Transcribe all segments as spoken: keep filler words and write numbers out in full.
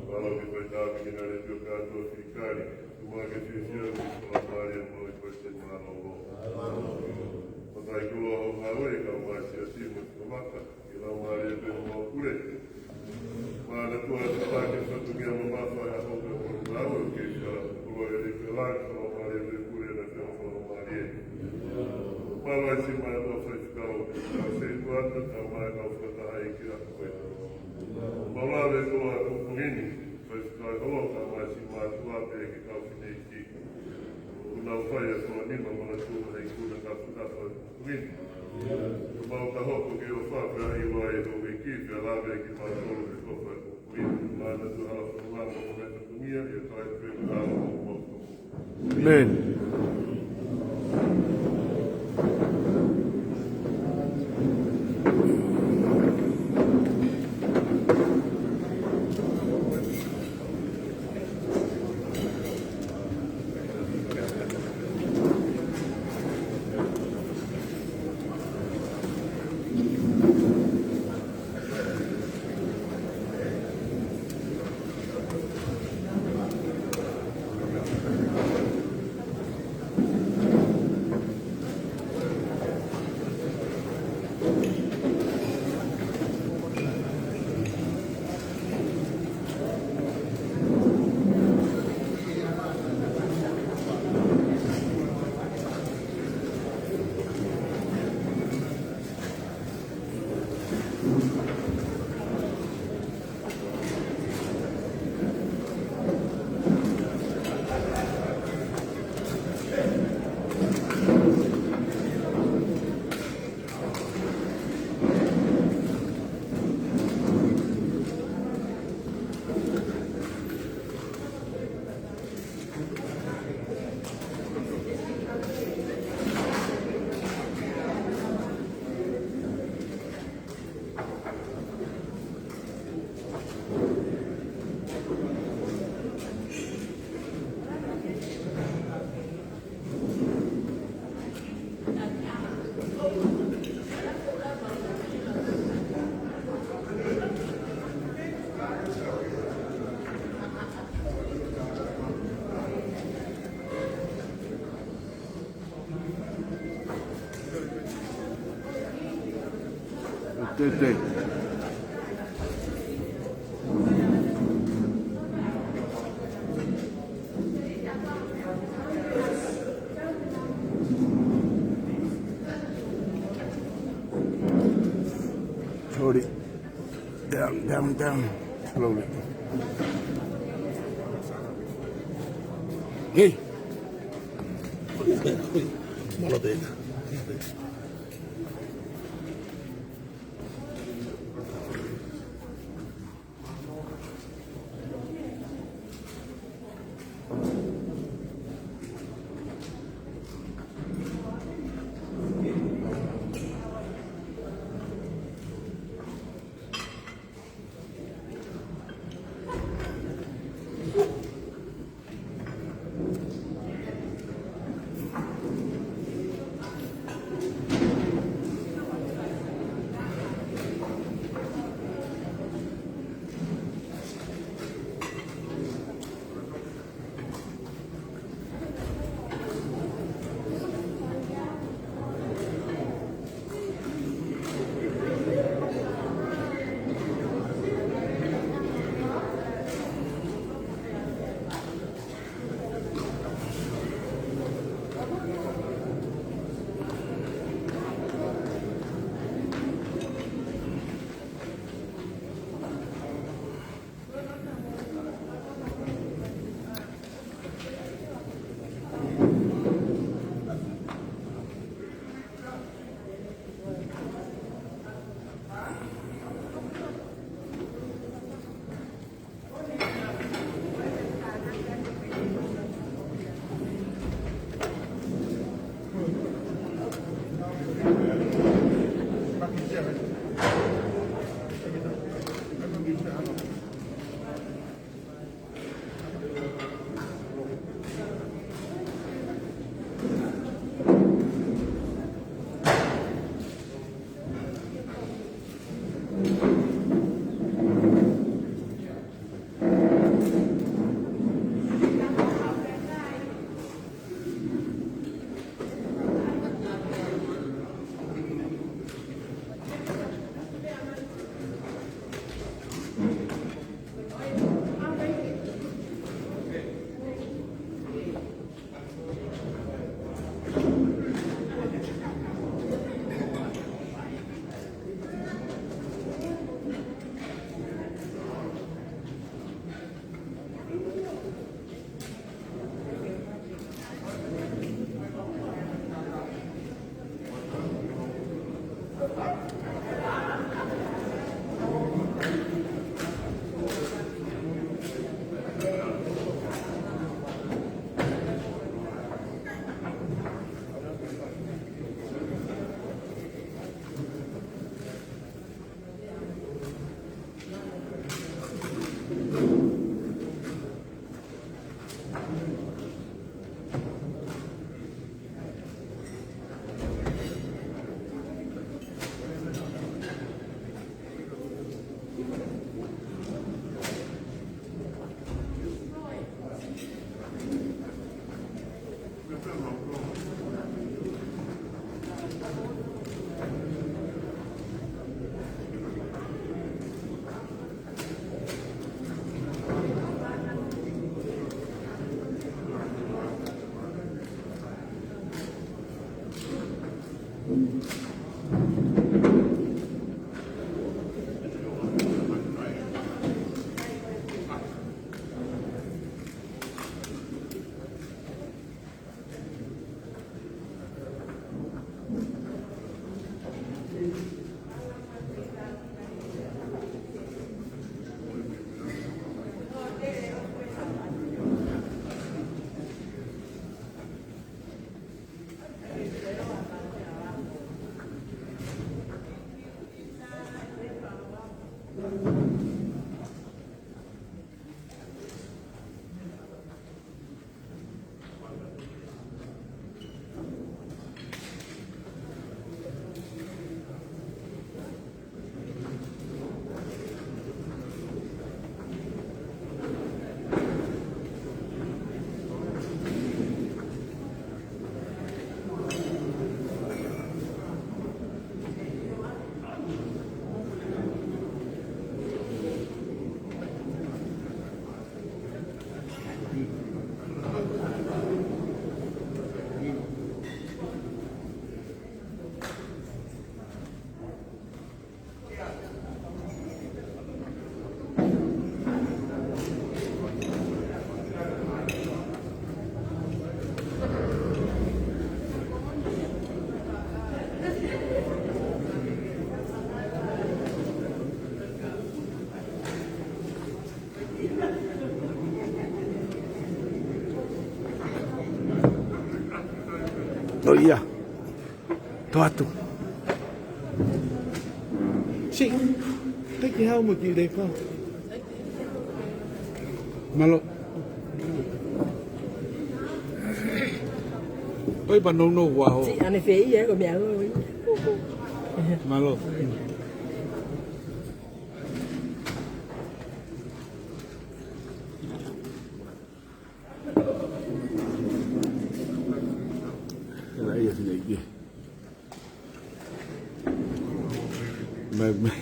Mālō ki he faitā, ki he ngaahi leʻo kātoa fili kali. Tuku mai ke fiefia ʻa e Laumālie Māʻoniʻoni ko e Tamai mālōlō. Mataʻikoloa hoʻo ngāue, kau mai siasi mo e tokamaka, ki he laumālie pē hoʻomou pule. Manatua atu pē ke fatongia mamafa ʻa e ʻaho ko e ʻaho lau, ke fai ʻa e koloa ʻi he langi, ko e laumālie pē pule na ke ʻofa laumālie. Mālō siʻi mātuʻa faifekau, kau setuata, kau mai kau fakataha ʻi he ʻaho ko eni. Mau lave ko e pongipongi ni, faifekau holo, kau mai siʻi mātuʻa pea ki he kau fineʻeiki. ʻOku nau fai ʻa e fua nima, manatua he ikuna kāfakafa ʻo e pongipongi ni. Mau ka hoko ki he ʻofa pea ʻi he ʻofa ʻa e houʻeiki, pea lave kimautolu he ʻofa ʻo e pongipongi ni. Manatua hala fononga mo e fatongia, ʻe toe pē ka hala mo e ʻofa. ʻĒmeni. Tete. Sorry. Down, down, down. Slowly. Hey. ʻOiauē. Tō atu. Sī. Teki hau mo ki leka. Mālō. ʻOi pā nounou ua ho. Sī, ʻane fē ia, ko meʻa ʻo ia. Mālō. Ela ia sina iki. Mai, mai.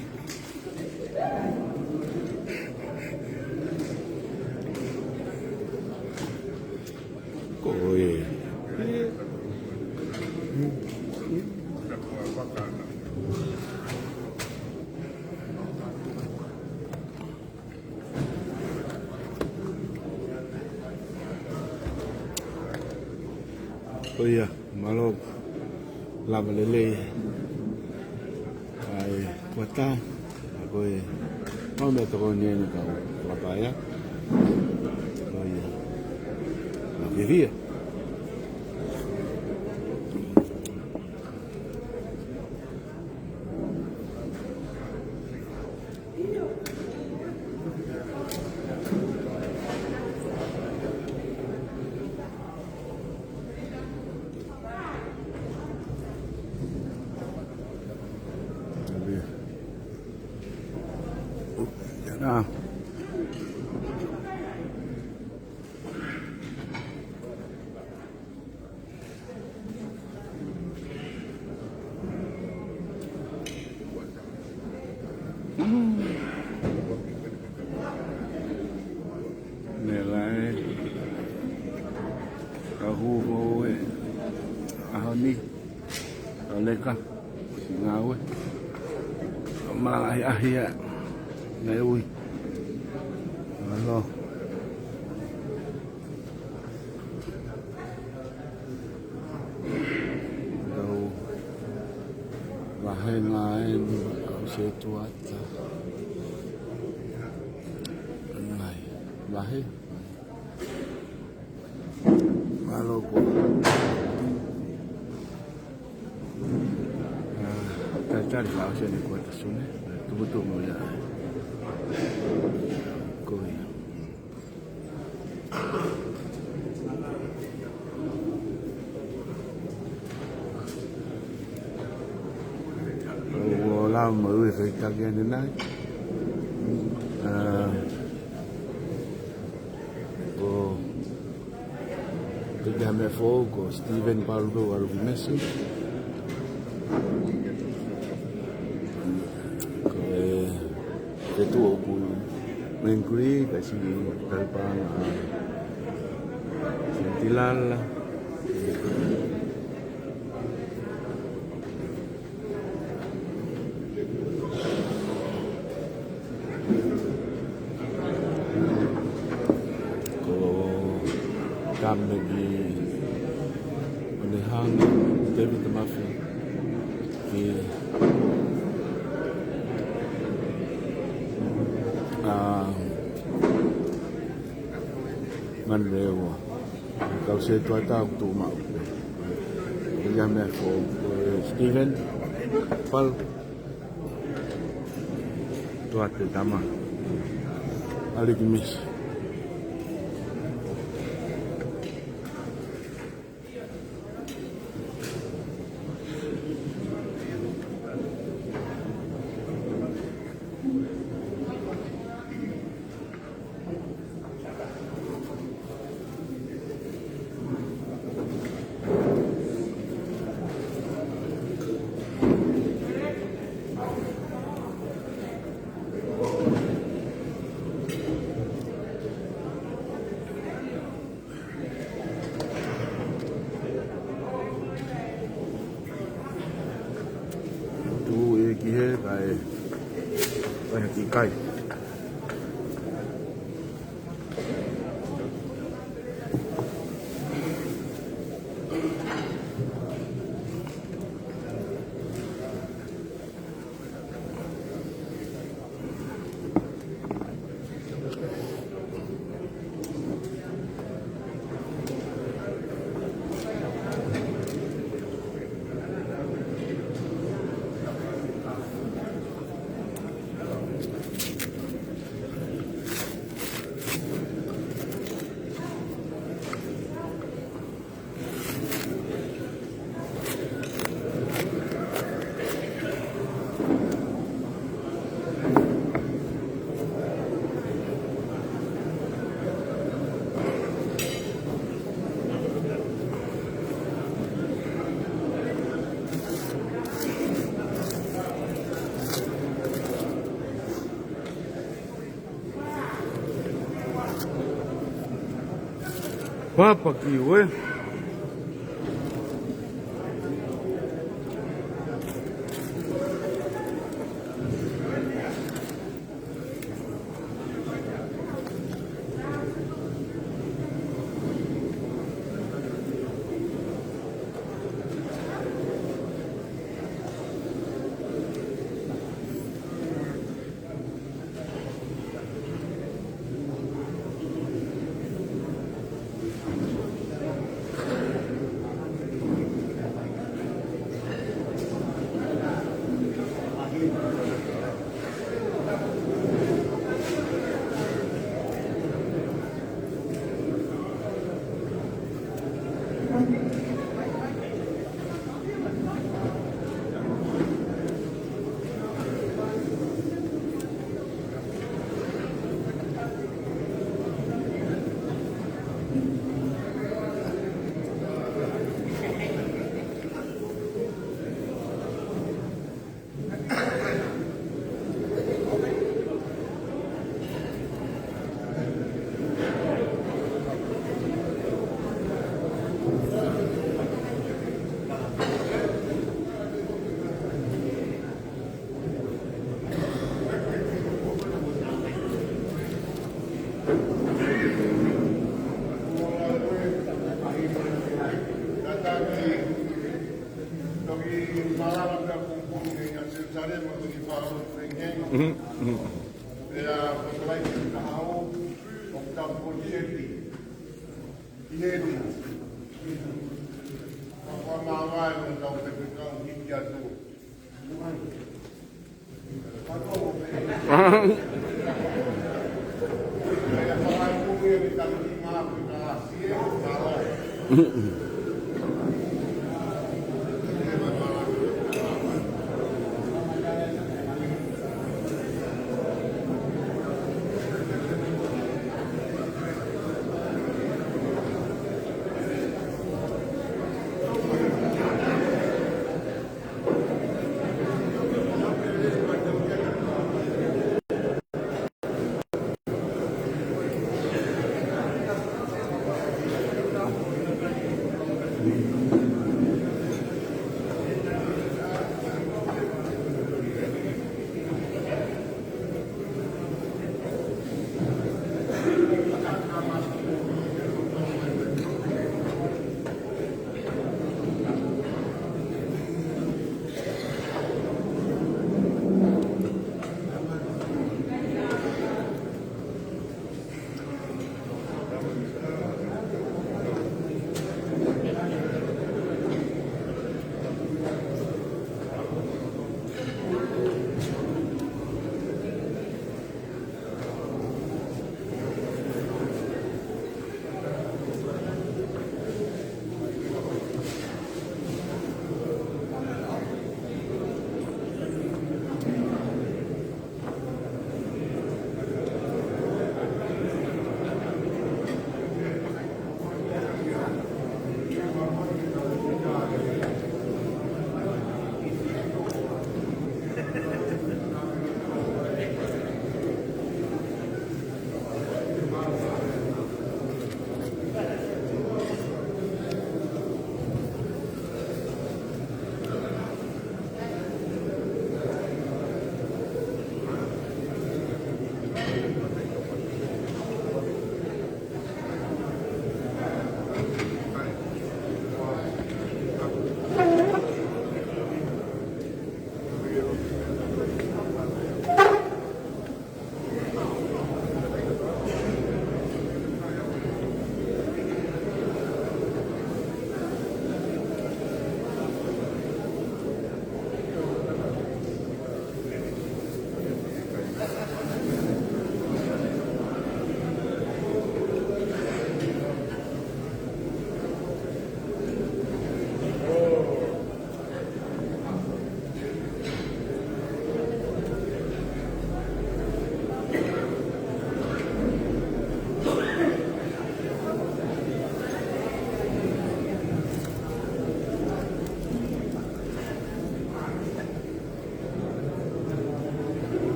Ko e. ʻOiauē, mālō. Lava lelei. ʻAi, kuata. Ko e. Mau meʻa tokoni eni ka u. Kuata ia. ʻOiauē. Lava vivia. Nela e. Ka hū ko e. ʻAho ni. Ka leka. Ngāue. Malanga ʻahiʻahi ia. Ngai ui. Mālō. Tau vahenga eni, kau setuata. Ngai, vahe. Mālō ko. Ah, talitali kau sene ko ta sune. Tuputupu ia. Ko ia. ʻO lau mo e feitaki ʻanenai. Ah, ko, ko e meʻa foʻou ko Stephen Paludo ʻAluvimesi. Ko e fetuʻu ʻoku Mengri, ka si Kalipana, Sintilala. Ko Kamegi Onehanga, David Mafi. Ki, ah, Manrewa. Kau setuata ʻoku tuʻu maʻu. Ia meʻa foʻou, Stephen Pal. Tuate tama. ʻAliki misi. Tuʻu e ki he kai. Kai ki kai. Papa ki ue.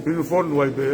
Inu fonu ai pē.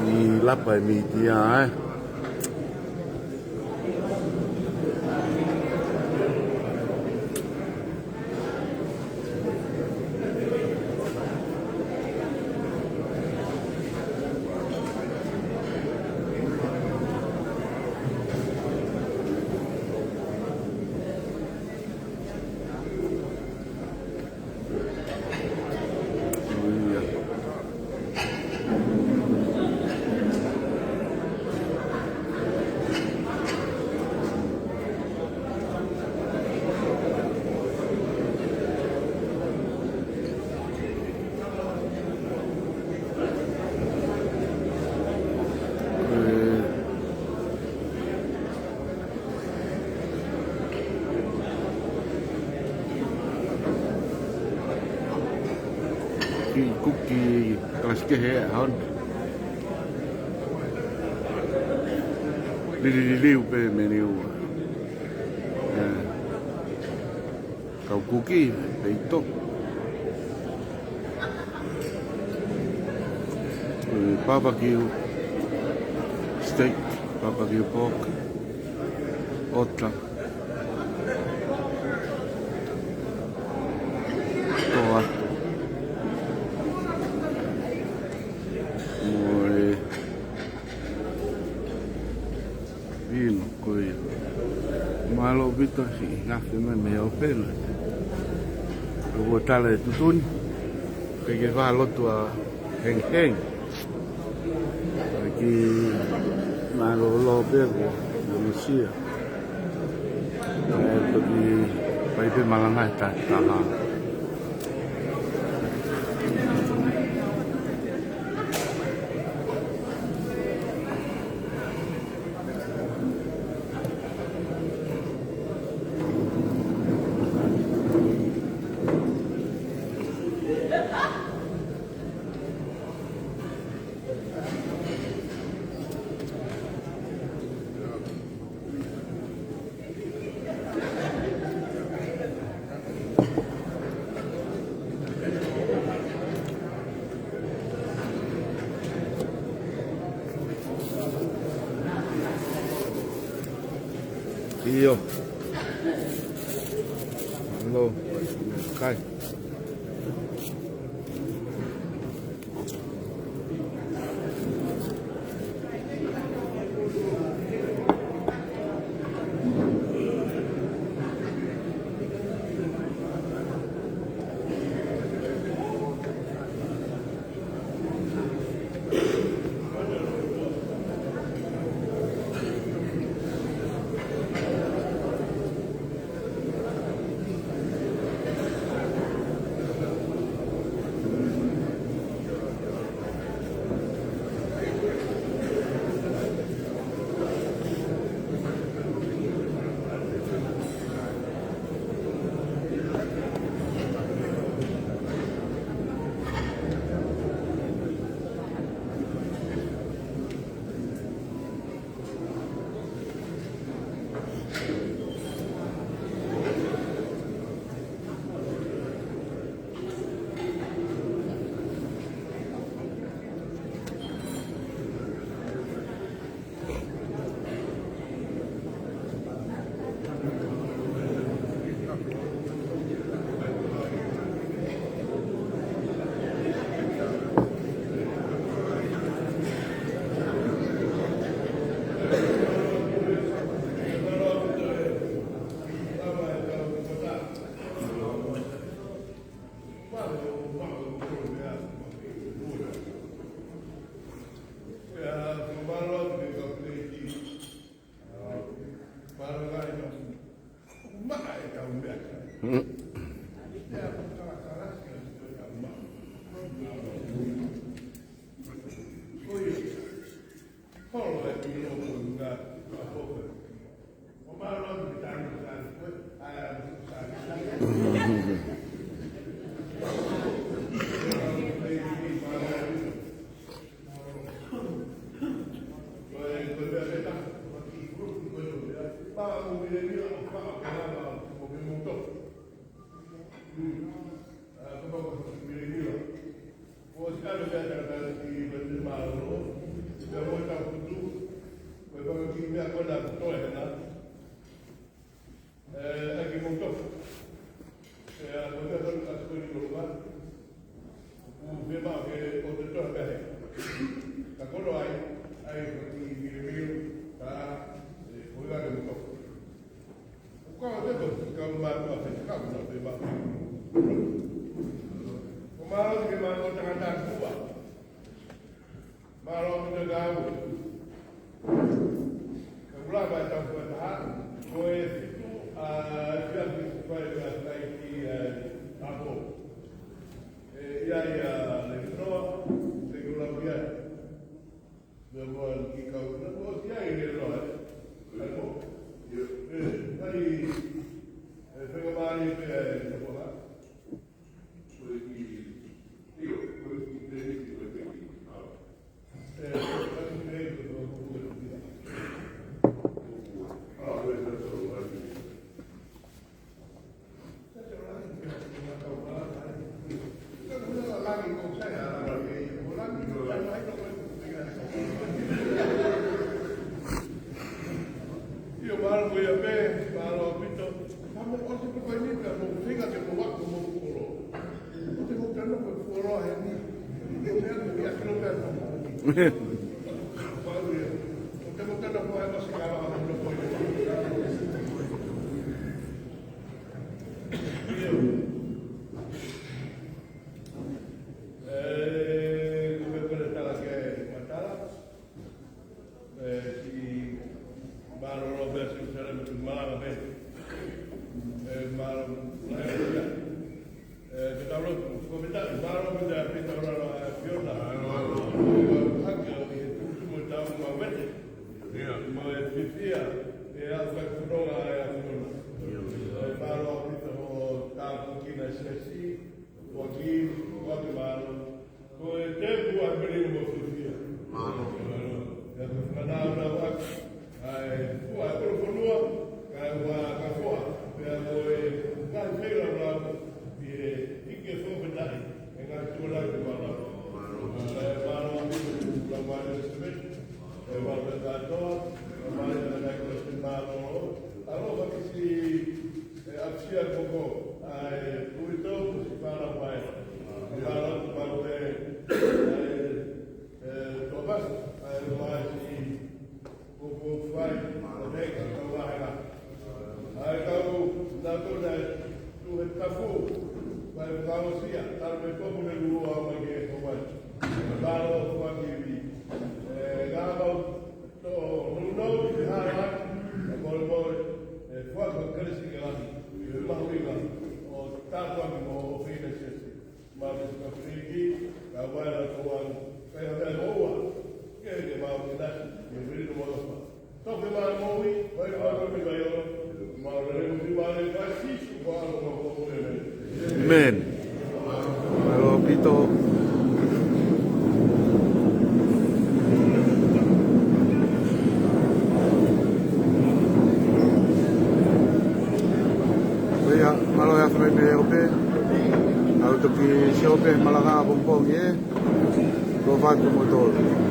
Kiʻi lapa e mītia, ē. Kiʻi kuki kalasi kehe ʻaho ni. Lilililiu pē mei he ua. Ē. Kau kuki, peito. Ē, barbecue steak, barbecue pork, ʻota. Toa. Mo e vino ko ia. Mālō ʻaupito siʻi ngafe mai mei ʻOpena. Ko e tala e tuʻutuʻuni. Ke ke vā lotu ʻa Heng Heng. Kiʻi mālōlō pē ko Lusia. Ē, toki fai pē malanga he taha taha. ʻIo. Hello. Kai. Mālō ʻaupito. Ka ula mai tau kua taha, ko e fitu ʻa e fiafi fai ʻa e fai ki ʻapo. ʻE ʻi ai ʻa Levinoa, te ke ula ki ai. Meʻa mo e kiʻi kau, na ko ʻosi ai Levinoa, ē? ʻAi mo? ʻE, ʻai, ʻe, fengamālie pē ʻa e, na ko ha. ʻIo, mālō ko ia pē, mālō ʻaupito. Ka mo ʻosi pē ko eni pea mo feinga ke mo ako mo kolo. Ko te mo tano ko kolo heni. Ko te mo tano ko e masi kala mo ko eni. ʻIo. ʻE, ko e pele tala ke matala. ʻE, ki mālō lōpea si usalama ki malanga pē. ʻE, mālō, ʻe, ke tau lotu, ko me taʻi, mālō me taʻi, pita ora la, ʻe, Fiona. Mālō. Hake, ʻe, tuku mo tau ma wete. Mo e fifia, ʻe, au kai kuno la, ʻe, Fiona. ʻE, mālō, pita o tāpuekina siasi. Joaquin, Guatemala. Ko e tepu ʻa e pele mo fifia. Mālō. Ia ka fana na wa. ʻAi, kua e kolo fonua. Ka wa ka fua. Pea mo e ngaahi feila la. ʻI he ike fo fetai. ʻE ngaahi tula ke mālō. Mālō. ʻAi, mālō ʻaupito la mālō e sepe. ʻE mālō e kātoa. Mālō e kātoa. Mālō. ʻAloha kisi. ʻE ʻapasia koko, ʻa e kuito, kusi pala mai. Pala mai, ʻa e, ʻe, Topasi, ʻa e mai si, koko fai, ʻo heka, kau vahega. ʻA e kau, na kona, tu he tafu, mai kau sia, talu me koko me lua mai ke kau mai. Pala o fua kiwi. ʻE, ngā mau, Tō, nounou, ʻe hara, ʻa molemole, ʻe fua ko Kelesi ke lahi, ʻe mahuʻinga, ʻo tāpuaki mo ʻofeina siasi. Mālō e kapiniki, ka vai la ko anu, kai ha mea ko ua, ke ke mau ke nasi, ke viri no malofa. Toke mai moʻui, vai ka ua ke vai o, mau le le uti mai, vai Sisu, ko alo mau ko mule. ʻĒmeni. Mālō ʻaupito. Ko ia, mālō e afe mai mei he ope. Tau toki sio pē malanga pongipongi ē. Ko fatu mo tolu.